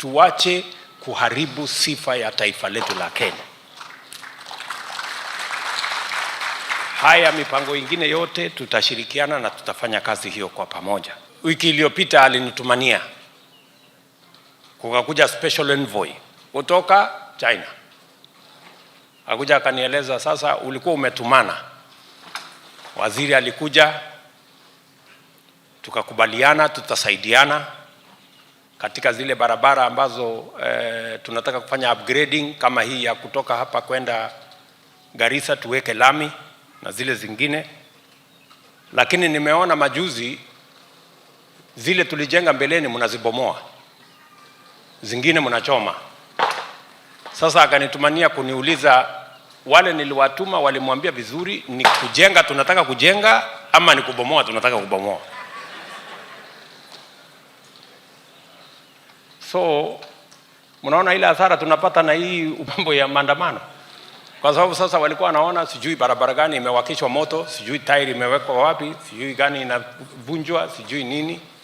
Tuwache kuharibu sifa ya taifa letu la Kenya. Haya mipango ingine yote tutashirikiana na tutafanya kazi hiyo kwa pamoja. Wiki iliyopita alinitumania, kukakuja special envoy kutoka China, akuja akanieleza, sasa ulikuwa umetumana. Waziri alikuja, tukakubaliana tutasaidiana katika zile barabara ambazo tunataka kufanya upgrading kama hii ya kutoka hapa kwenda Garissa tuweke lami na zile zingine, lakini nimeona majuzi zile tulijenga mbeleni mnazibomoa, zingine mnachoma. Sasa akanitumania kuniuliza wale niliwatuma walimwambia vizuri, ni kujenga tunataka kujenga ama ni kubomoa tunataka kubomoa? So mnaona ile hasara tunapata na hii mambo ya maandamano, kwa sababu sasa walikuwa wanaona sijui barabara gani imewakishwa moto, sijui tairi imewekwa wapi, sijui gani inavunjwa, sijui nini.